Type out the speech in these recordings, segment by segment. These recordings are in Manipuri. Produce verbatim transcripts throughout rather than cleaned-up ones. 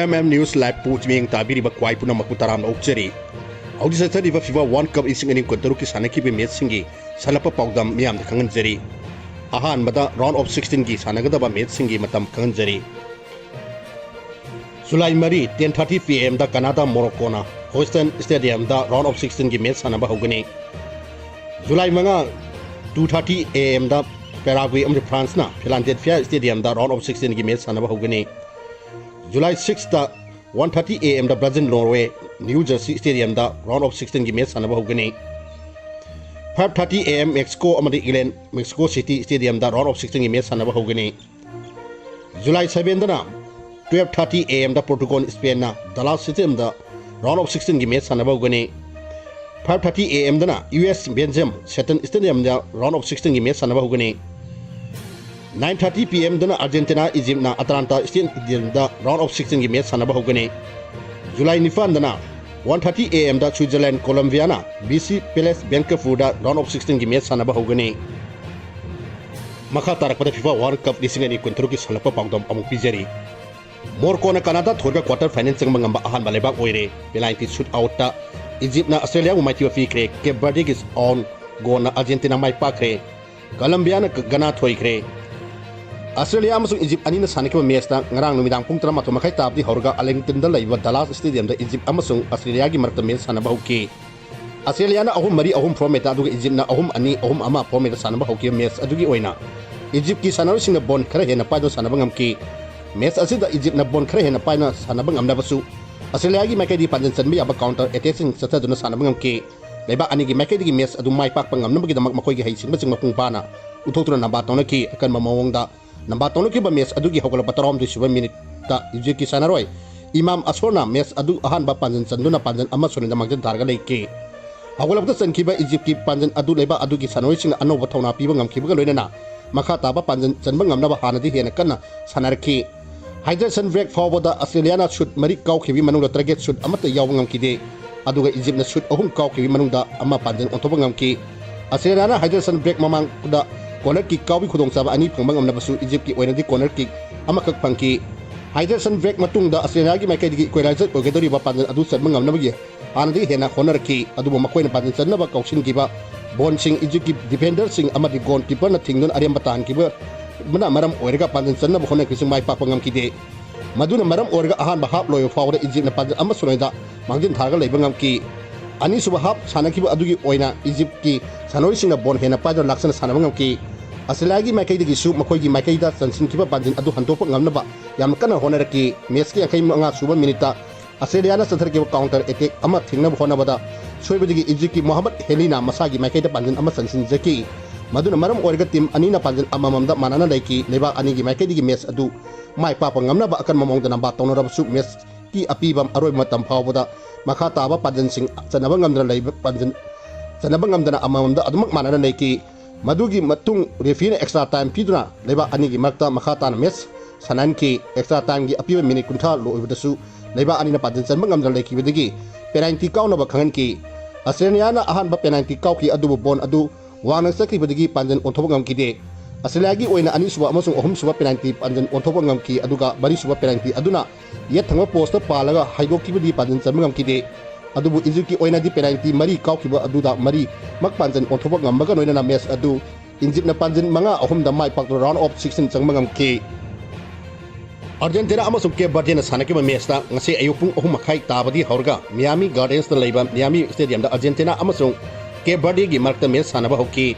M M News Live ꯄꯨ ꯃꯤꯠꯌꯦꯡ ꯇꯥꯕꯤꯔꯤꯕ ꯈ꯭ꯋꯥꯏ ꯄꯨꯝꯅꯃꯛꯄꯨ ꯇꯔꯥꯝꯅ ꯑꯣꯛꯆꯔꯤ꯫ ꯍꯧꯖꯤꯛ ꯆꯠꯊꯔꯤꯕ ꯐꯤꯐꯥ ꯋꯥꯔꯜ ꯀꯞ ꯂꯤꯁꯤꯡ ꯑꯅꯤ ꯀꯨꯟꯇꯔꯨꯛꯀꯤ ꯁꯥꯟꯅꯈꯤꯕ ꯃꯦꯠꯁꯁꯤꯡꯒꯤ ꯁꯥꯟꯅꯄ ꯄꯥꯎꯗꯝ ꯃꯤꯌꯥꯝꯗ ꯈꯪꯍꯟꯖꯔꯤ꯫ ꯑꯍꯥꯟꯕꯗ round of sixteenꯒꯤ ꯁꯥꯟꯅꯒꯗꯕ ꯃꯦꯠꯁꯁꯤꯡꯒꯤ ꯃꯇꯝ ꯈꯪꯍꯟꯖꯔꯤ꯫ ꯖꯨꯂꯥꯏ ꯃꯔꯤ, ten thirty P M the Canada ꯃꯣꯔꯣꯀꯣꯅ ꯍ꯭ꯌꯨꯁꯇꯟ ꯁ꯭ꯇꯦꯗꯤꯌꯝꯗ round of sixteenꯒꯤ ꯃꯦꯠꯁ ꯁꯥꯟꯅꯕ ꯍꯧꯒꯅꯤ꯫ ꯖꯨꯂꯥꯏ ꯃꯉꯥ, two thirty A M the Paraguay ꯑꯃꯗꯤ ꯐ꯭ꯔꯥꯟꯁꯅ ꯐꯤꯂꯥꯗꯦꯜꯐꯤꯌꯥ ꯁ꯭ꯇꯦꯗꯤꯌꯝꯗ round of sixteenꯒꯤ ꯃꯦꯠꯁ ꯁꯥꯟꯅꯕ ꯍꯧꯒꯅꯤ꯫ ꯖꯨꯂꯥꯏ sixꯇ one thirty A M ꯗ ꯕ꯭ꯔꯥꯖꯤꯜ ꯅꯣꯔꯋꯦ ꯅ꯭ꯌꯨ ꯖꯔꯁꯤ ꯁ꯭ꯇꯦꯗꯤꯌꯝꯗ round of sixteenꯒꯤ ꯃꯦꯠꯁ ꯁꯥꯟꯅꯕ ꯍꯧꯒꯅꯤ꯫ Five thirty A M Mexico ꯑꯃꯗꯤ ꯏꯪꯂꯦꯟ ꯃꯦꯛꯁꯤꯀꯣ ꯁꯤꯇꯤ ꯁ꯭ꯇꯦꯗꯤꯌꯝꯗ round of sixteenꯒꯤ ꯃꯦꯠꯁ ꯁꯥꯟꯅꯕ ꯍꯧꯒꯅꯤ꯫ ꯖꯨꯂꯥꯏ sevenꯗꯅ twelve thirty A M ꯗ ꯄꯣꯔꯇꯨꯒꯜ ꯁ꯭ꯄꯦꯟꯅ ꯗꯂꯥꯁ ꯁ꯭ꯇꯦꯗꯤꯌꯝꯗ round of sixteenꯒꯤ ꯃꯦꯠꯁ ꯁꯥꯟꯅꯕ ꯍꯧꯒꯅꯤ꯫ Five thirty A M ꯗꯅ U S Belgium ꯁꯦꯇꯟ ꯁ꯭ꯇꯦꯗꯤꯌꯝꯗ round of sixteenꯒꯤ ꯃꯦꯠꯁ ꯁꯥꯟꯅꯕ ꯍꯧꯒꯅꯤ꯫ Nine thirty P M ꯗꯅ ꯑꯥꯔꯖꯦꯟꯇꯤꯅꯥ ꯏꯖꯤꯞꯅ ꯑꯇꯂꯥꯟꯇꯥ ꯁ꯭ꯇꯦꯗꯤꯌꯝꯗ round of sixteenꯒꯤ ꯃꯦꯠꯁ ꯁꯥꯟꯅꯕ ꯍꯧꯒꯅꯤ꯫ ꯖꯨꯂꯥꯏ ꯅꯤꯄꯥꯟꯗꯅ one thirty A M ꯗ ꯁ꯭ꯋꯤꯖꯔꯂꯦꯟ ꯀꯣꯂꯝꯕꯤꯌꯥꯅ ꯕꯤ ꯁꯤ ꯄꯦꯂꯦꯁ ꯕꯦꯟꯀꯐꯨꯔꯗ round of sixteenꯒꯤ ꯃꯦꯠꯁ ꯁꯥꯟꯅꯕ ꯍꯧꯒꯅꯤ꯫ ꯃꯈꯥ ꯇꯥꯔꯛꯄꯗ ꯐꯤꯐꯥ ꯋꯥꯔꯜ ꯀꯞ ꯂꯤꯁꯤꯡ ꯑꯅꯤ ꯀꯨꯟꯇꯔꯨꯛꯀꯤ ꯁꯥꯟꯅꯄ ꯄꯥꯎꯗꯝ ꯑꯃꯨꯛ ꯄꯤꯖꯔꯤ꯫ ꯃꯣꯔꯣꯀꯣꯅ ꯀꯅꯥꯗꯥ ꯊꯣꯏꯔꯒ quarter final ꯆꯪꯕ ꯉꯝꯕ ꯑꯍꯥꯟꯕ ꯂꯩꯕꯥꯛ ꯑꯣꯏꯔꯦ꯫ Penalty shootout ꯇ ꯏꯖꯤꯞꯅ ꯑꯁꯇ꯭ꯔꯦꯂꯤꯌꯥꯕꯨ ꯃꯥꯏꯊꯤꯕ ꯄꯤꯈ꯭ꯔꯦ꯫ ꯀꯦꯞ ꯕꯔꯗꯦꯒꯤ ꯑꯣꯟ ꯒꯣꯜꯅ ꯑꯥꯔꯖꯦꯟꯇꯤꯅꯥ ꯃꯥꯏ ꯄꯥꯛꯈ꯭ꯔꯦ꯫ ꯀꯂꯝꯕꯤꯌꯥꯅ ꯒ-, ꯒꯅꯥ ꯊꯣꯏꯈ꯭ꯔꯦ꯫ ꯑꯁꯇ꯭ꯔꯦꯂꯤꯌꯥ ꯑꯃꯁꯨꯡ ꯏꯖꯤꯞ ꯑꯅꯤꯅ ꯁꯥꯟꯅꯈꯤꯕ ꯃꯦꯠꯁꯇ ꯉꯔꯥꯡ ꯅꯨꯃꯤꯗꯥꯡ ꯄꯨꯡ ꯇꯔꯥꯃꯥꯊꯣꯏ ꯃꯈꯥꯏ ꯇꯥꯕꯗꯒꯤ ꯍꯧꯔꯒ ꯑꯥꯔꯂꯤꯡꯇꯟꯗ ꯂꯩꯕ ꯗꯂꯥꯁ ꯁ꯭ꯇꯦꯗꯤꯌꯝꯗ ꯏꯖꯤꯞ ꯑꯃꯁꯨꯡ ꯑꯁꯇ꯭ꯔꯦꯂꯤꯌꯥꯒꯤ ꯃꯔꯛꯇ ꯃꯦꯠꯁ ꯁꯥꯟꯅꯕ ꯍꯧꯈꯤ꯫ ꯑꯁꯇ꯭ꯔꯦꯂꯤꯌꯥꯅ ꯑꯍꯨꯝ ꯃꯔꯤ, ꯑꯍꯨꯝ ꯐꯣꯔꯃꯦꯠꯇ, ꯑꯗꯨꯒ ꯏꯖꯤꯞꯅ ꯑꯍꯨꯝ ꯑꯅꯤ, ꯑꯍꯨꯝ ꯑꯃ ꯐꯣꯔꯃꯦꯠꯇ ꯁꯥꯟꯅꯕ ꯍꯧꯈꯤꯕ ꯃꯦꯠꯁ ꯑꯗꯨꯒꯤ ꯑꯣꯏꯅ ꯏꯖꯤꯞꯀꯤ ꯁꯥꯟꯅꯔꯣꯏꯁꯤꯡꯅ ꯕꯣꯜ ꯈꯔ ꯍꯦꯟꯅ ꯄꯥꯏꯗꯨꯅ ꯁꯥꯟꯅꯕ ꯉꯝꯈꯤ꯫ ꯃꯦꯠꯁ ꯑꯁꯤꯗ ꯏꯖꯤꯞꯅ ꯕꯣꯜ ꯈꯔ ꯍꯦꯟꯅ ꯄꯥꯏꯅ ꯁꯥꯟꯅꯕ ꯉꯝꯂꯕꯁꯨ ꯑꯁꯇ꯭ꯔꯦꯂꯤꯌꯥꯒꯤ ꯃꯥꯏꯀꯩꯗꯒꯤ ꯄꯥꯟꯖꯤꯜ ꯆꯟꯕ ꯌꯥꯕ counter attackꯁꯤꯡ ꯆꯠꯊꯗꯨꯅ ꯁꯥꯟꯅꯕ ꯉꯝꯈꯤ꯫ ꯂꯩꯕꯥꯛ ꯑꯅꯤꯒꯤ ꯃꯥꯏꯀꯩꯗꯒꯤ ꯃꯦꯠꯁ ꯑꯗꯨ ꯃꯥꯏ ꯄꯥꯛꯄ ꯉꯝꯅꯕꯒꯤꯗꯃꯛ ꯃꯈꯣꯏꯒꯤ ꯍꯩꯁꯤꯡꯕꯁꯤꯡ ꯃꯄꯨꯡ ꯐꯥꯅ ꯎꯠꯊꯣꯛꯇꯨꯅ ꯅꯝꯕꯥ ꯇꯧꯅꯈꯤ꯫ ꯑꯀꯟꯕ ꯃꯑꯣꯡꯗ ꯅꯝꯕꯥ ꯇꯧꯅꯈꯤꯕ ꯃꯦꯠꯁ ꯑꯗꯨꯒꯤ ꯍꯧꯒꯠꯂꯛꯄ ꯇꯔꯥꯍꯨꯝꯗꯣꯏ ꯁꯨꯕ ꯃꯤꯅꯤꯠꯇ ꯏꯖꯤꯞꯀꯤ ꯁꯥꯟꯅꯔꯣꯏ ꯏꯃꯥꯝ ꯑꯁꯣꯔꯅ ꯃꯦꯠꯁ ꯑꯗꯨ ꯑꯍꯥꯟꯕ ꯄꯥꯟꯖꯤꯜ ꯆꯟꯗꯨꯅ ꯄꯥꯟꯖꯤꯜ ꯑꯃ ꯁꯨꯅꯗ ꯃꯥꯡꯖꯤꯜ ꯊꯥꯔꯒ ꯂꯩꯈꯤ꯫ ꯍꯧꯒꯠꯂꯛꯄꯗ ꯆꯟꯈꯤꯕ ꯏꯖꯤꯞꯀꯤ ꯄꯥꯟꯖꯤꯜ ꯑꯗꯨ ꯂꯩꯕꯥꯛ ꯑꯗꯨꯒꯤ ꯁꯥꯟꯅꯔꯣꯏꯁꯤꯡꯅ ꯑꯅꯧꯕ ꯊꯧꯅꯥ ꯄꯤꯕ ꯉꯝꯈꯤꯕꯒ ꯂꯣꯏꯅꯅ ꯃꯈꯥ ꯇꯥꯕ ꯄꯥꯟꯖꯤꯜ ꯆꯟꯕ ꯉꯝꯅꯕ ꯍꯥꯟꯅꯗꯤ ꯍꯦꯟꯅ ꯀꯟꯅ ꯁꯥꯟꯅꯔꯛꯈꯤ꯫ Hydration break ꯐꯥꯎꯕꯗ ꯑꯁꯇ꯭ꯔꯦꯂꯤꯌꯥꯅ ꯁꯨꯠ ꯃꯔꯤ ꯀꯥꯎꯈꯤꯕꯒꯤ ꯃꯅꯨꯡꯗ ꯇꯔꯒꯦꯠ ꯁꯨꯠ ꯑꯃꯠꯇ ꯌꯥꯎꯕ ꯉꯝꯈꯤꯗꯦ꯫ ꯑꯗꯨꯒ ꯏꯖꯤꯞꯅ ꯁꯨꯠ ꯑꯍꯨꯝ ꯀꯥꯎꯈꯤꯕꯒꯤ ꯃꯅꯨꯡꯗ ꯑꯃ ꯄꯥꯟꯖꯤꯜ ꯑꯣꯟꯊꯣꯛꯄ ꯉꯝꯈꯤ꯫ ꯑꯁꯇ꯭ꯔꯦꯂꯤꯌꯥꯅ hydration break ꯃꯃꯥꯡꯗ corner kick ꯀꯥꯎꯕꯒꯤ ꯈꯨꯗꯣꯡꯆꯥꯕ ꯑꯅꯤ ꯐꯪꯕ ꯉꯝꯂꯕꯁꯨ ꯏꯖꯤꯞꯀꯤ ꯑꯣꯏꯅꯗꯤ corner kick ꯑꯃꯈꯛ ꯐꯪꯈꯤ꯫ Hydration break ꯃꯇꯨꯡꯗ ꯑꯁꯇ꯭ꯔꯦꯂꯤꯌꯥꯒꯤ ꯃꯥꯏꯀꯩꯗꯒꯤ equalizer ꯑꯣꯏꯒꯗꯧꯔꯤꯕ ꯄꯥꯟꯖꯜ ꯑꯗꯨ ꯆꯟꯕ ꯉꯝꯅꯕꯒꯤ ꯍꯥꯟꯅꯗꯒꯤ ꯍꯦꯟꯅ ꯍꯣꯠꯅꯔꯛꯈꯤ꯫ ꯑꯗꯨꯕꯨ ꯃꯈꯣꯏꯅ ꯄꯥꯟꯖꯜ ꯆꯟꯅꯕ ꯀꯧꯁꯤꯟꯈꯤꯕ ꯕꯣꯟꯁꯤꯡ ꯏꯖꯤꯞꯀꯤ defenderꯁꯤꯡ ꯑꯃꯗꯤ goalkeeperꯅ ꯊꯤꯡꯗꯨꯅ ꯑꯔꯦꯝꯕ ꯇꯥꯍꯟꯈꯤꯕꯅ ꯃꯔꯝ ꯑꯣꯏꯔꯒ ꯄꯥꯟꯖꯜ ꯆꯟꯅꯕ ꯍꯣꯠꯅꯈꯤꯕꯁꯤꯡ ꯃꯥꯏ ꯄꯥꯛꯄ ꯉꯝꯈꯤꯗꯦ꯫ ꯃꯗꯨꯅ ꯃꯔꯝ ꯑꯣꯏꯔꯒ ꯑꯍꯥꯟꯕ half ꯂꯣꯏꯕ ꯐꯥꯎꯕꯗ ꯏꯖꯤꯞꯅ ꯄꯥꯟꯖꯜ ꯑꯃꯁꯨ ꯂꯣꯏꯗ ꯃꯥꯡꯖꯤꯟ ꯊꯥꯔꯒ ꯂꯩꯕ ꯉꯝꯈꯤ꯫ ꯑꯅꯤꯁꯨꯕ half ꯁꯥꯟꯅꯈꯤꯕ ꯑꯗꯨꯒꯤ ꯑꯣꯏꯅ ꯏꯖꯤꯞꯀꯤ ꯁꯥꯟꯅꯔꯣꯏꯁꯤꯡꯅ ꯕꯣꯟ ꯍꯦꯟꯅ ꯄꯥꯏꯗꯨꯅ ꯂꯥꯛꯆꯅ ꯁꯥꯟꯅꯕ ꯉꯝꯈꯤ꯫ ꯑꯁꯇ꯭ꯔꯦꯂꯤꯌꯥꯒꯤ ꯃꯥꯏꯀꯩꯗꯒꯤꯁꯨ ꯃꯈꯣꯏꯒꯤ ꯃꯥꯏꯀꯩꯗ ꯆꯟꯁꯤꯟꯈꯤꯕ ꯄꯥꯟꯖꯤꯜ ꯑꯗꯨ ꯍꯟꯗꯣꯛꯄ ꯉꯝꯅꯕ ꯌꯥꯝꯅ ꯀꯟꯅ ꯍꯣꯠꯅꯔꯛꯈꯤ꯫ Matchꯀꯤ ꯌꯥꯡꯈꯩ ꯃꯉꯥ ꯁꯨꯕ minuteꯇ ꯑꯁꯇ꯭ꯔꯦꯂꯤꯌꯥꯅ ꯆꯠꯊꯔꯛꯈꯤꯕ counter attack ꯑꯃ ꯊꯤꯡꯅꯕ ꯍꯣꯠꯅꯕꯗ ꯁꯣꯏꯕꯗꯒꯤ ꯏꯖꯤꯞꯀꯤ ꯃꯣꯍꯥꯃꯗ ꯍꯦꯂꯤꯅ ꯃꯁꯥꯒꯤ ꯃꯥꯏꯀꯩꯗ ꯄꯥꯟꯖꯤꯜ ꯑꯃ ꯆꯟꯁꯤꯟꯖꯈꯤ꯫ ꯃꯗꯨꯅ ꯃꯔꯝ ꯑꯣꯏꯔꯒ team ꯑꯅꯤꯅ ꯄꯥꯟꯖꯤꯜ ꯑꯃꯃꯝꯗ ꯃꯥꯟꯅꯅ ꯂꯩꯈꯤ꯫ ꯂꯩꯕꯥꯛ ꯑꯅꯤꯒꯤ ꯃꯥꯏꯀꯩꯗꯒꯤ match ꯑꯗꯨ ꯃꯥꯏ ꯄꯥꯛꯄ ꯉꯝꯅꯕ ꯑꯀꯟꯕ ꯃꯑꯣꯡꯗ ꯅꯝꯕꯥ ꯇꯧꯅꯔꯕꯁꯨ, matchꯀꯤ ꯑꯄꯤꯕ ꯑꯔꯣꯏꯕ ꯃꯇꯝ ꯐꯥꯎꯕꯗ ꯃꯈꯥ ꯇꯥꯕ ꯄꯥꯟꯖꯤꯜꯁꯤꯡ ꯆꯟꯅꯕ ꯉꯝꯗꯅ ꯂꯩꯕ ꯄꯥꯟꯖꯤꯜ ꯆꯟꯅꯕ ꯉꯝꯗꯅ ꯑꯃꯃꯝꯗ ꯑꯗꯨꯃꯛ ꯃꯥꯟꯅꯅ ꯂꯩꯈꯤ꯫ ꯃꯗꯨꯒꯤ ꯃꯇꯨꯡ refereeꯅ extra time ꯄꯤꯗꯨꯅ ꯂꯩꯕꯥꯛ ꯑꯅꯤꯒꯤ ꯃꯔꯛꯇ ꯃꯈꯥ ꯇꯥꯅ match ꯁꯥꯟꯅꯍꯟꯈꯤ꯫ Extra timeꯒꯤ ꯑꯄꯤꯕ minute ꯀꯨꯟꯊ꯭ꯔꯥ ꯂꯣꯏꯕꯗꯁꯨ ꯂꯩꯕꯥꯛ ꯑꯅꯤꯅ ꯄꯥꯟꯖꯤꯜ ꯆꯟꯕ ꯉꯝꯗꯅ ꯂꯩꯈꯤꯕꯗꯒꯤ penalty ꯀꯥꯎꯅꯕ ꯈꯪꯍꯟꯈꯤ꯫ ꯑꯁꯇ꯭ꯔꯦꯂꯤꯌꯥꯅ ꯑꯍꯥꯟꯕ penalty ꯀꯥꯎꯈꯤ, ꯑꯗꯨꯕꯨ ꯕꯣꯟ ꯑꯗꯨ ꯋꯥꯡꯅ ꯆꯠꯈꯤꯕꯗꯒꯤ ꯄꯥꯟꯖꯤꯜ ꯑꯣꯟꯊꯣꯛꯄ ꯉꯝꯈꯤꯗꯦ꯫ ꯑꯁꯇ꯭ꯔꯦꯂꯤꯌꯥꯒꯤ ꯑꯣꯏꯅ ꯑꯅꯤꯁꯨꯕ ꯑꯃꯁꯨꯡ ꯑꯍꯨꯝꯁꯨꯕ penalty ꯄꯥꯟꯖꯤꯜ ꯑꯣꯟꯊꯣꯛꯄ ꯉꯝꯈꯤ, ꯑꯗꯨꯒ ꯃꯔꯤꯁꯨꯕ penalty ꯑꯗꯨꯅ ꯌꯦꯠ ꯊꯪꯕ postꯇ ꯄꯥꯜꯂꯒ ꯍꯥꯏꯗꯣꯛꯈꯤꯕꯗꯤ ꯄꯥꯟꯖꯤꯜ ꯆꯟꯕ ꯉꯝꯈꯤꯗꯦ꯫ ꯑꯗꯨꯕꯨ ꯏꯖꯤꯞꯀꯤ ꯑꯣꯏꯅꯗꯤ penalty ꯃꯔꯤ ꯀꯥꯎꯈꯤꯕ ꯑꯗꯨꯗ ꯃꯔꯤꯃꯛ ꯄꯥꯟꯖꯤꯜ ꯑꯣꯟꯊꯣꯛꯄ ꯉꯝꯕꯒ ꯂꯣꯏꯅꯅ match ꯑꯗꯨ ꯏꯖꯤꯞꯅ ꯄꯥꯟꯖꯤꯜ ꯃꯉꯥ ꯑꯍꯨꯝꯗ ꯃꯥꯏ ꯄꯥꯛꯇꯨꯅ round of sixteen ꯆꯪꯕ ꯉꯝꯈꯤ꯫ Argentina ꯑꯃꯁꯨꯡ Cape Verdeꯅ ꯁꯥꯟꯅꯈꯤꯕ matchꯇ ꯉꯁꯤ ꯑꯌꯨꯛ ꯄꯨꯡ ꯑꯍꯨꯝ ꯃꯈꯥꯏ ꯇꯥꯕꯗꯤ ꯍꯧꯔꯒ Miami Gardensꯇ ꯂꯩꯕ Miami Stadiumꯗ Argentinaꯅ ꯑꯃꯁꯨꯡ Cape Verdeꯒꯤ ꯃꯔꯛꯇ match ꯁꯥꯟꯅꯕ ꯍꯧꯈꯤ꯫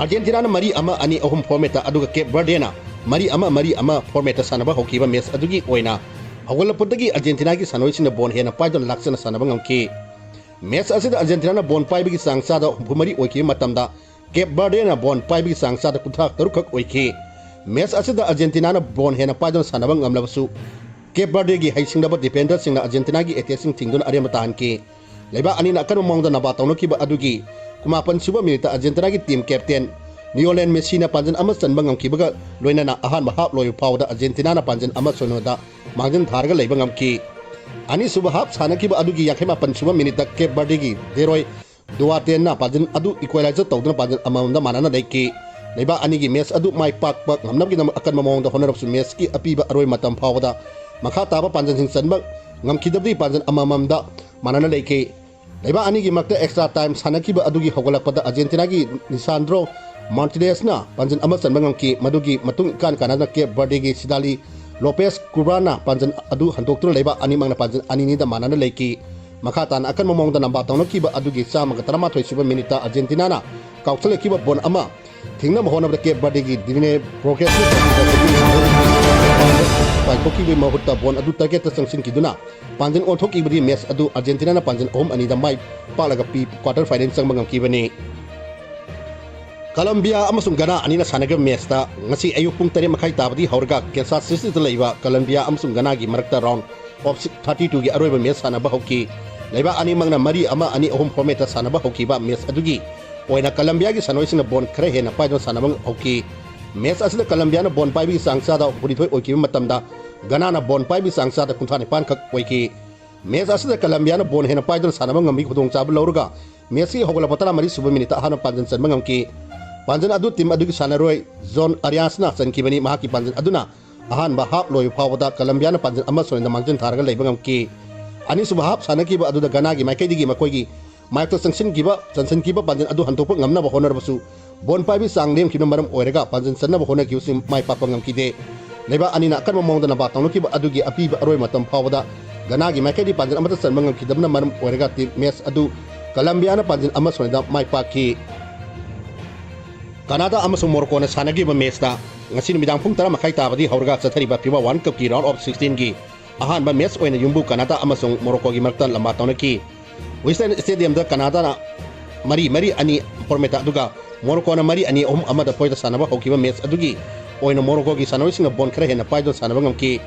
Argentinaꯅ ꯃꯔꯤ ꯑꯃ ꯑꯅꯤ ꯑꯍꯨꯝ formatꯇ, ꯑꯗꯨꯒ Cape Verdeꯅ ꯃꯔꯤ ꯑꯃ ꯃꯔꯤ ꯑꯃ formatꯇ ꯁꯥꯟꯅꯕ ꯍꯧꯈꯤꯕ match ꯑꯗꯨꯒꯤ ꯑꯣꯏꯅ ꯍꯧꯒꯠꯂꯛꯄꯗꯒꯤ Argentinaꯒꯤ ꯁꯥꯟꯅꯔꯣꯏꯁꯤꯡꯅ ꯕꯣꯜ ꯍꯦꯟꯅ ꯄꯥꯏꯗꯨꯅ ꯂꯥꯛꯆꯅ ꯁꯥꯟꯅꯕ ꯉꯝꯈꯤ꯫ Match ꯑꯁꯤꯗ Argentinaꯅ ꯕꯣꯜ ꯄꯥꯏꯕꯒꯤ ꯆꯥꯡ ꯆꯥꯗ ꯍꯨꯝꯐꯨ ꯃꯔꯤ ꯑꯣꯏꯈꯤꯕ ꯃꯇꯝꯗ, Cape Verdeꯅ ꯕꯣꯜ ꯄꯥꯏꯕꯒꯤ ꯆꯥꯡ ꯆꯥꯗ ꯀꯨꯟꯊ꯭ꯔꯥ ꯇꯔꯨꯛ ꯈꯛ ꯑꯣꯏꯈꯤ꯫ Match ꯑꯁꯤꯗ Argentinaꯅ ꯕꯣꯜ ꯍꯦꯟꯅ ꯄꯥꯏꯗꯨꯅ ꯁꯥꯟꯅꯕ ꯉꯝꯂꯕꯁꯨ, Cape Verdeꯒꯤ ꯍꯩꯁꯤꯡꯂꯕ defenderꯁꯤꯡꯅ Argentinaꯒꯤ attackꯁꯤꯡ ꯊꯤꯡꯗꯨꯅ ꯑꯔꯦꯝꯕ ꯇꯥꯍꯟꯈꯤ꯫ ꯂꯩꯕꯥꯛ ꯑꯅꯤꯅ ꯑꯀꯟꯕ ꯃꯑꯣꯡꯗ ꯅꯕꯥ ꯇꯧꯅꯈꯤꯕ ꯑꯗꯨꯒꯤ ꯀꯨꯟꯃꯥꯄꯟ ꯁꯨꯕ minuteꯇ Argentinaꯒꯤ team captain Lionel Messiꯅ ꯄꯥꯟꯖꯤꯜ ꯑꯃ ꯆꯟꯕ ꯉꯝꯈꯤꯕꯒ ꯂꯣꯏꯅꯅ ꯑꯍꯥꯟꯕ half ꯂꯣꯏꯕ ꯐꯥꯎꯕꯗ Argentinaꯅ ꯄꯥꯟꯖꯤꯜ ꯑꯃ ꯁꯣꯏꯅꯣꯗ ꯃꯥꯡꯖꯤꯟ ꯊꯥꯔꯒ ꯂꯩꯕ ꯉꯝꯈꯤ꯫ ꯑꯅꯤꯁꯨꯕ half ꯁꯥꯟꯅꯈꯤꯕ ꯑꯗꯨꯒꯤ ꯌꯥꯡꯈꯩ ꯃꯥꯄꯟ ꯁꯨꯕ minuteꯇ Cape Verdeꯒꯤ ꯗꯦꯔꯣꯏ ꯗꯨꯋꯥꯇꯦꯟꯅ ꯄꯥꯟꯖꯤꯜ ꯑꯗꯨ equalizer ꯇꯧꯗꯨꯅ ꯄꯥꯟꯖꯤꯜ ꯑꯃꯃꯝꯗ ꯃꯥꯟꯅꯅ ꯂꯩꯈꯤ꯫ ꯂꯩꯕꯥꯛ ꯑꯅꯤꯒꯤ ꯃꯦꯆ ꯑꯗꯨ ꯃꯥꯏ ꯄꯥꯛꯄ ꯉꯝꯅꯕꯒꯤꯗꯃꯛ ꯑꯀꯟꯕ ꯃꯑꯣꯡꯗ ꯍꯣꯠꯅꯔꯕꯁꯨ, ꯃꯦꯆꯀꯤ ꯑꯄꯤꯕ ꯑꯔꯣꯏꯕ ꯃꯇꯝ ꯐꯥꯎꯕꯗ ꯃꯈꯥ ꯇꯥꯕ ꯄꯥꯟꯖꯟꯁꯤꯡ ꯆꯟꯕ ꯉꯝꯈꯤꯗꯕꯗꯒꯤ ꯄꯥꯟꯖꯟ ꯑꯃꯃꯝꯗ ꯃꯥꯟꯅꯅ ꯂꯩꯈꯤ꯫ ꯂꯩꯕꯥꯛ ꯑꯅꯤꯒꯤ ꯃꯔꯛꯇ extra time ꯁꯥꯟꯅꯈꯤꯕ ꯑꯗꯨꯒꯤ ꯍꯧꯒꯠꯂꯛꯄꯗ ꯑꯥꯔꯖꯦꯟꯇꯤꯅꯥꯒꯤ ꯂꯤꯁꯥꯟꯗ꯭ꯔꯣ ꯃꯥꯔꯇꯤꯅꯦꯁꯅ ꯄꯥꯟꯖꯟ ꯑꯃ ꯆꯟꯕ ꯉꯝꯈꯤ꯫ ꯃꯗꯨꯒꯤ ꯃꯇꯨꯡ ꯏꯀꯥꯟ ꯀꯥꯟꯅꯅ ꯀꯦꯞ ꯕꯔꯗꯦꯒꯤ ꯁꯤꯗꯥꯂꯤ ꯂꯣꯄꯦꯁ ꯀꯨꯕ꯭ꯔꯥꯅ ꯄꯥꯟꯖꯟ ꯑꯗꯨ ꯍꯟꯗꯣꯛꯇꯨꯅ ꯂꯩꯕꯥꯛ ꯑꯅꯤꯃꯛꯅ ꯄꯥꯟꯖꯟ ꯑꯅꯤꯅꯤꯗ ꯃꯥꯟꯅꯅ ꯂꯩꯈꯤ꯫ ꯃꯈꯥ ꯇꯥꯅ ꯑꯀꯟꯕ ꯃꯑꯣꯡꯗ ꯂꯝꯕꯥ ꯇꯧꯅꯈꯤꯕ ꯑꯗꯨꯒꯤ ꯆꯥꯝꯃꯒ ꯇꯔꯥꯃꯥꯊꯣꯏ ꯁꯨꯕ ꯃꯤꯅꯤꯠꯇ ꯑꯥꯔꯖꯦꯟꯇꯤꯅꯥꯅ ꯀꯥꯎꯊꯠꯂꯛꯈꯤꯕ ꯕꯣꯜ ꯑꯃ ꯊꯤꯡꯅꯕ ꯍꯣꯠꯅꯕꯗ ꯀꯦꯞ ꯕꯔꯗꯦꯒꯤ ꯗꯤꯅꯦ ꯕ꯭ꯔꯣꯀꯦꯁꯅ ꯄꯥꯏꯊꯣꯛꯈꯤꯕꯒꯤ ꯃꯍꯨꯠꯇ ꯕꯣꯜ ꯑꯗꯨ ꯇꯔꯒꯦꯠꯇ ꯆꯪꯁꯤꯟꯈꯤꯗꯨꯅ ꯄꯥꯟꯖꯟ ꯑꯣꯟꯊꯣꯛꯈꯤꯕꯗꯤ ꯃꯦꯆ ꯑꯗꯨ ꯑꯥꯔꯖꯦꯟꯇꯤꯅꯥꯅ ꯄꯥꯟꯖꯟ ꯑꯍꯨꯝ ꯑꯅꯤꯗ ꯃꯥꯏ ꯄꯥꯛꯂꯒ ꯄ꯭ꯔꯤ ꯀ꯭ꯋꯥꯇꯔ ꯐꯥꯏꯅꯦꯜ ꯆꯪꯕ ꯉꯝꯈꯤꯕꯅꯤ꯫ ꯀꯂꯝꯕꯤꯌꯥ ꯑꯃꯁꯨꯡ ꯒꯅꯥ ꯑꯅꯤꯅ ꯁꯥꯟꯅꯈꯤꯕ ꯃꯦꯆꯇ ꯉꯁꯤ ꯑꯌꯨꯛ ꯄꯨꯡ ꯇꯔꯦꯠ ꯃꯈꯥꯏ ꯇꯥꯕꯗꯒꯤ ꯍꯧꯔꯒ ꯀꯦꯟꯁꯥꯁ ꯁꯤꯇꯤꯗ ꯂꯩꯕ ꯀꯂꯝꯕꯤꯌꯥ ꯑꯃꯁꯨꯡ ꯒꯅꯥꯒꯤ ꯃꯔꯛꯇ round of thirty twoꯒꯤ ꯑꯔꯣꯏꯕ ꯃꯦꯆ ꯁꯥꯟꯅꯕ ꯍꯧꯈꯤ꯫ ꯂꯩꯕꯥꯛ ꯑꯅꯤꯃꯛꯅ ꯃꯔꯤ ꯑꯃ, ꯑꯅꯤ ꯑꯍꯨꯝ formatꯇ ꯁꯥꯟꯅꯕ ꯍꯧꯈꯤꯕ ꯃꯦꯆ ꯑꯗꯨꯒꯤ ꯑꯣꯏꯅ ꯀꯂꯝꯕꯤꯌꯥꯒꯤ ꯁꯥꯟꯅꯔꯣꯏꯁꯤꯡꯅ ꯕꯣꯜ ꯈꯔ ꯍꯦꯟꯅ ꯄꯥꯏꯗꯨꯅ ꯁꯥꯟꯅꯕ ꯍꯧꯈꯤ꯫ ꯃꯦꯆ ꯑꯁꯤꯗ ꯀꯂꯝꯕꯤꯌꯥꯅ ꯕꯣꯜ ꯄꯥꯏꯕꯒꯤ ꯆꯥꯡ ꯆꯥꯗ ꯍꯨꯝꯐꯨꯅꯤꯊꯣꯏ ꯑꯣꯏꯈꯤꯕ ꯃꯇꯝꯗ ꯒꯅꯥꯅ ꯕꯣꯜ ꯄꯥꯏꯕꯒꯤ ꯆꯥꯡ ꯆꯥꯗ ꯀꯨꯟꯊ꯭ꯔꯥ ꯅꯤꯄꯥꯟ ꯈꯛ ꯑꯣꯏꯈꯤ꯫ ꯃꯦꯆ ꯑꯁꯤꯗ ꯀꯂꯝꯕꯤꯌꯥꯅ ꯕꯣꯜ ꯍꯦꯟꯅ ꯄꯥꯏꯗꯨꯅ ꯁꯥꯟꯅꯕ ꯉꯝꯕꯒꯤ ꯈꯨꯗꯣꯡꯆꯥꯕ ꯂꯧꯔꯒ ꯃꯦꯆꯀꯤ ꯍꯧꯒꯠꯂꯛꯄ ꯇꯔꯥꯃꯔꯤ ꯁꯨꯕ ꯃꯤꯅꯤꯠꯇ ꯑꯍꯥꯟꯕ ꯄꯥꯟꯖꯟ ꯆꯟꯕ ꯉꯝꯈꯤ꯫ ꯄꯥꯟꯖꯟ ꯑꯗꯨ ꯇꯤꯝ ꯑꯗꯨꯒꯤ ꯁꯥꯟꯅꯔꯣꯏ ꯖꯣꯟ ꯑꯔꯤꯌꯥꯁꯅ ꯆꯟꯈꯤꯕꯅꯤ꯫ ꯃꯍꯥꯛꯀꯤ ꯄꯥꯟꯖꯟ ꯑꯗꯨꯅ ꯑꯍꯥꯟꯕ ꯍꯥꯞ ꯂꯣꯏꯕ ꯐꯥꯎꯕꯗ ꯀꯂꯝꯕꯤꯌꯥꯅ ꯄꯥꯟꯖꯟ ꯑꯃ ꯁꯣꯏꯅ ꯃꯥꯡꯖꯤꯟ ꯊꯥꯔꯒ ꯂꯩꯕ ꯉꯝꯈꯤ꯫ ꯑꯅꯤꯁꯨꯕ ꯍꯥꯞ ꯁꯥꯟꯅꯈꯤꯕ ꯑꯗꯨꯗ ꯒꯅꯥꯒꯤ ꯃꯥꯏꯀꯩꯗꯒꯤ ꯃꯈꯣꯏꯒꯤ ꯃꯥꯌꯣꯛꯇ ꯆꯪꯁꯤꯟꯈꯤꯕ, ꯆꯟꯁꯤꯟꯈꯤꯕ ꯄꯥꯟꯖꯟ ꯑꯗꯨ ꯍꯟꯗꯣꯛꯄ ꯉꯝꯅꯕ ꯍꯣꯠꯅꯔꯕꯁꯨ, ꯕꯣꯜ ꯄꯥꯏꯕꯒꯤ ꯆꯥꯡ ꯅꯦꯝꯈꯤꯕꯅ ꯃꯔꯝ ꯑꯣꯏꯔꯒ ꯄꯥꯟꯖꯟ ꯆꯟꯅꯕ ꯍꯣꯠꯅꯈꯤꯕꯁꯤꯡ ꯃꯥꯏ ꯄꯥꯛꯄ ꯉꯝꯈꯤꯗꯦ꯫ ꯂꯩꯕꯥꯛ ꯑꯅꯤꯅ ꯑꯀꯟꯕ ꯃꯑꯣꯡꯗ ꯂꯝꯕꯥ ꯇꯧꯅꯈꯤꯕ ꯑꯗꯨꯒꯤ ꯑꯄꯤꯕ ꯑꯔꯣꯏꯕ ꯃꯇꯝ ꯐꯥꯎꯕꯗ ꯒꯅꯥꯒꯤ ꯃꯥꯏꯀꯩꯗꯒꯤ ꯄꯥꯟꯖꯟ ꯑꯃꯠꯇ ꯆꯟꯕ ꯉꯝꯈꯤꯗꯕꯅ ꯃꯔꯝ ꯑꯣꯏꯔꯒ ꯇꯤꯝ ꯃꯦꯆ ꯑꯗꯨ ꯀꯂꯝꯕꯤꯌꯥꯅ ꯄꯥꯟꯖꯟ ꯑꯃ ꯁꯣꯏꯅꯗ ꯃꯥꯏ ꯄꯥꯛꯈꯤ꯫ ꯀꯅꯥꯗꯥ ꯑꯃꯁꯨꯡ ꯃꯣꯔꯣꯀꯣꯅ ꯁꯥꯟꯅꯈꯤꯕ ꯃꯦꯆꯇ ꯉꯁꯤ ꯅꯨꯃꯤꯗꯥꯡ ꯄꯨꯡ ꯇꯔꯥ ꯃꯈꯥꯏ ꯇꯥꯕꯗꯒꯤ ꯍꯧꯔꯒ ꯆꯠꯊꯔꯤꯕ ꯐꯤꯐꯥ ꯋꯥꯔꯜ ꯀꯞꯀꯤ round of sixteenꯒꯤ ꯑꯍꯥꯟꯕ ꯃꯦꯆ ꯑꯣꯏꯅ ꯌꯨꯝꯕꯨ ꯀꯅꯥꯗꯥ ꯑꯃꯁꯨꯡ ꯃꯣꯔꯣꯀꯣꯒꯤ ꯃꯔꯛꯇ ꯂꯝꯕꯥ ꯇꯧꯅꯈꯤ꯫ ꯋꯤꯁꯂꯦꯟ ꯁ꯭ꯇꯦꯗꯤꯌꯝꯗ ꯀꯅꯥꯗꯥꯅ ꯃꯔꯤ ꯃꯔꯤ ꯑꯅꯤ formatꯇ, ꯑꯗꯨꯒ ꯃꯣꯔꯣꯀꯣꯅ ꯃꯔꯤ ꯑꯅꯤ ꯑꯍꯨꯝ ꯑꯃꯗ ꯄꯣꯏꯗ ꯁꯥꯟꯅꯕ ꯍꯧꯈꯤꯕ ꯃꯦꯆ ꯑꯗꯨꯒꯤ ꯑꯣꯏꯅ ꯃꯣꯔꯣꯀꯣꯒꯤ ꯁꯥꯟꯅꯔꯣꯏꯁꯤꯡꯅ ꯕꯣꯜ ꯈꯔ ꯍꯦꯟꯅ ꯄꯥꯏꯗꯨꯅ ꯁꯥꯟꯅꯕ ꯉꯝꯈꯤ꯫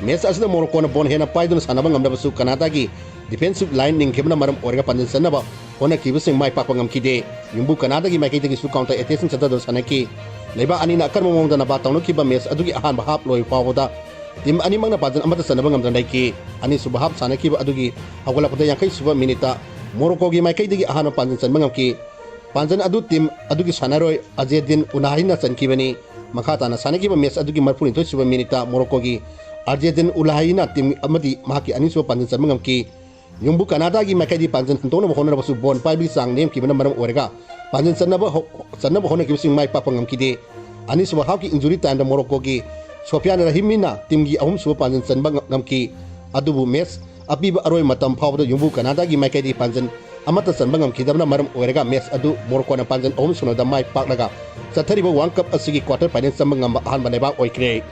ꯃꯦꯆ ꯑꯁꯤꯗ ꯃꯣꯔꯣꯀꯣꯅ ꯕꯣꯜ ꯍꯦꯟꯅ ꯄꯥꯏꯗꯨꯅ ꯁꯥꯟꯅꯕ ꯉꯝꯂꯕꯁꯨ, ꯀꯅꯥꯗꯥꯒꯤ defensive line ꯂꯤꯡꯈꯤꯕꯅ ꯃꯔꯝ ꯑꯣꯏꯔꯒ ꯄꯥꯟꯖꯤꯟ ꯆꯟꯅꯕ ꯍꯣꯠꯅꯈꯤꯕꯁꯤꯡ ꯃꯥꯏ ꯄꯥꯛꯄ ꯉꯝꯈꯤꯗꯦ꯫ ꯌꯨꯝꯕꯨ ꯀꯅꯥꯗꯥꯒꯤ ꯃꯥꯏꯀꯩꯗꯒꯤꯁꯨ counter attackꯁꯤꯡ ꯆꯠꯊꯗꯨꯅ ꯁꯥꯟꯅꯈꯤ꯫ ꯂꯩꯕꯥꯛ ꯑꯅꯤꯅ ꯑꯀꯟꯕ ꯃꯑꯣꯡꯗ ꯂꯝꯕꯥ ꯇꯧꯅꯈꯤꯕ ꯃꯦꯆ ꯑꯗꯨꯒꯤ ꯑꯍꯥꯟꯕ ꯍꯥꯞ ꯂꯣꯏꯕ ꯐꯥꯎꯕꯗ ꯇꯤꯝ ꯑꯅꯤꯃꯛꯅ ꯄꯥꯟꯖꯤꯟ ꯑꯃꯠꯇ ꯆꯟꯅꯕ ꯉꯝꯗꯅ ꯂꯩꯈꯤ꯫ ꯑꯅꯤꯁꯨꯕ ꯍꯥꯞ ꯁꯥꯟꯅꯈꯤꯕ ꯑꯗꯨꯒꯤ ꯍꯧꯒꯠꯂꯛꯄꯗ ꯌꯥꯡꯈꯩ ꯁꯨꯕ ꯃꯤꯅꯤꯠꯇ ꯃꯣꯔꯣꯀꯣꯒꯤ ꯃꯥꯏꯀꯩꯗꯒꯤ ꯑꯍꯥꯟꯕ ꯄꯥꯟꯖꯤꯟ ꯆꯟꯕ ꯉꯝꯈꯤ꯫ ꯄꯥꯟꯖꯟ ꯑꯗꯨ ꯇꯤꯝ ꯑꯗꯨꯒꯤ ꯁꯥꯟꯅꯔꯣꯏ ꯑꯖꯦꯗꯤꯟ ꯎꯂꯥꯍꯤꯅ ꯆꯟꯈꯤꯕꯅꯤ꯫ ꯃꯈꯥ ꯇꯥꯅ ꯁꯥꯟꯅꯈꯤꯕ ꯃꯦꯆ ꯑꯗꯨꯒꯤ ꯃꯔꯤꯐꯨꯅꯤꯊꯣꯏ ꯁꯨꯕ ꯃꯤꯅꯤꯠꯇ ꯃꯣꯔꯣꯀꯣꯒꯤ ꯑꯔꯖꯦꯗꯤꯟ ꯎꯂꯥꯍꯤꯅ ꯇꯤꯝ ꯑꯃꯗꯤ ꯃꯍꯥꯛꯀꯤ ꯑꯅꯤꯁꯨꯕ ꯄꯥꯟꯖꯟ ꯆꯟꯕ ꯉꯝꯈꯤ꯫ ꯌꯨꯝꯕꯨ ꯀꯅꯥꯗꯥꯒꯤ ꯃꯥꯏꯀꯩꯗꯒꯤ ꯄꯥꯟꯖꯟ ꯍꯟꯗꯣꯛꯅꯕ ꯍꯣꯠꯅꯔꯕꯁꯨ ꯕꯣꯜ ꯄꯥꯏꯕꯒꯤ ꯆꯥꯡ ꯅꯦꯝꯈꯤꯕꯅ ꯃꯔꯝ ꯑꯣꯏꯔꯒ ꯄꯥꯟꯖꯟ ꯆꯟꯅꯕ ꯍꯣ-, ꯆꯟꯅꯕ ꯍꯣꯠꯅꯈꯤꯕꯁꯤꯡ ꯃꯥꯏ ꯄꯥꯛꯄ ꯉꯝꯈꯤꯗꯦ꯫ ꯑꯅꯤꯁꯨꯕ ꯍꯥꯐꯀꯤ ꯏꯟꯖꯨꯔꯤ ꯇꯥꯏꯝꯗ ꯃꯣꯔꯣꯀꯣꯒꯤ ꯁꯣꯐꯤꯌꯥꯟ ꯔꯍꯤꯃꯤꯅ ꯇꯤꯝꯒꯤ ꯑꯍꯨꯝꯁꯨꯕ ꯄꯥꯟꯖꯟ ꯆꯟꯕ ꯉ-, ꯉꯝꯈꯤ꯫ ꯑꯗꯨꯕꯨ ꯃꯦꯆ ꯑꯄꯤꯕ ꯑꯔꯣꯏꯕ ꯃꯇꯝ ꯐꯥꯎꯕꯗ ꯌꯨꯝꯕꯨ ꯀꯅꯥꯗꯥꯒꯤ ꯃꯥꯏꯀꯩꯗꯒꯤ ꯄꯥꯟꯖꯟ ꯑꯃꯠꯇ ꯆꯟꯕ ꯉꯝꯈꯤꯗꯕꯅ ꯃꯔꯝ ꯑꯣꯏꯔꯒ ꯃꯦꯆ ꯑꯗꯨ ꯃꯣꯔꯣꯀꯣꯅ ꯄꯥꯟꯖꯟ ꯑꯍꯨꯝ ꯁꯨꯞꯅꯗ ꯃꯥꯏ ꯄꯥꯛꯂꯒ ꯆꯠꯊꯔꯤꯕ ꯋꯥꯔꯜ ꯀꯞ ꯑꯁꯤꯒꯤ ꯀ꯭ꯋꯥꯇꯔ ꯐꯥꯏꯅꯦꯜ ꯆꯪꯕ ꯉꯝꯕ ꯑꯍꯥꯟꯕ ꯂꯩꯕꯥꯛ ꯑꯣꯏꯈ꯭ꯔꯦ꯫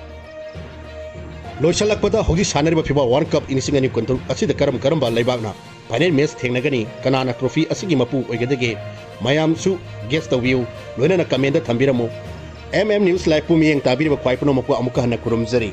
ꯂꯣꯏꯁꯤꯜꯂꯛꯄꯗ ꯍꯧꯖꯤꯛ ꯁꯥꯟꯅꯔꯤꯕ ꯐꯤꯐꯥ ꯋꯥꯔꯜ ꯀꯞ ꯂꯤꯁꯤꯡ ꯑꯅꯤ ꯀꯨꯟꯇꯔꯨꯛ ꯑꯁꯤꯗ ꯀꯔꯝ ꯀꯔꯝꯕ ꯂꯩꯕꯥꯛꯅ ꯐꯥꯏꯅꯦꯜ ꯃꯦꯆ ꯊꯦꯡꯅꯒꯅꯤ, ꯀꯅꯥꯅ ꯇ꯭ꯔꯣꯐꯤ ꯑꯁꯤꯒꯤ ꯃꯄꯨ ꯑꯣꯏꯒꯗꯒꯦ? ꯃꯌꯥꯝꯁꯨ ꯒꯦꯁ ꯇꯧꯕꯤꯌꯨ, ꯂꯣꯏꯅꯅ ꯀꯃꯦꯟꯗ ꯊꯝꯕꯤꯔꯝꯃꯨ꯫ ꯑꯦꯝ ꯑꯦꯝ ꯅ꯭ꯌꯨꯁ ꯂꯥꯏꯚꯄꯨ ꯃꯤꯠꯌꯦꯡ ꯇꯥꯕꯤꯔꯤꯕ ꯈ꯭ꯋꯥꯏ ꯄꯨꯝꯅꯃꯛꯄꯨ ꯑꯃꯨꯛꯀ ꯍꯟꯅ ꯈꯨꯔꯨꯝꯖꯔꯤ꯫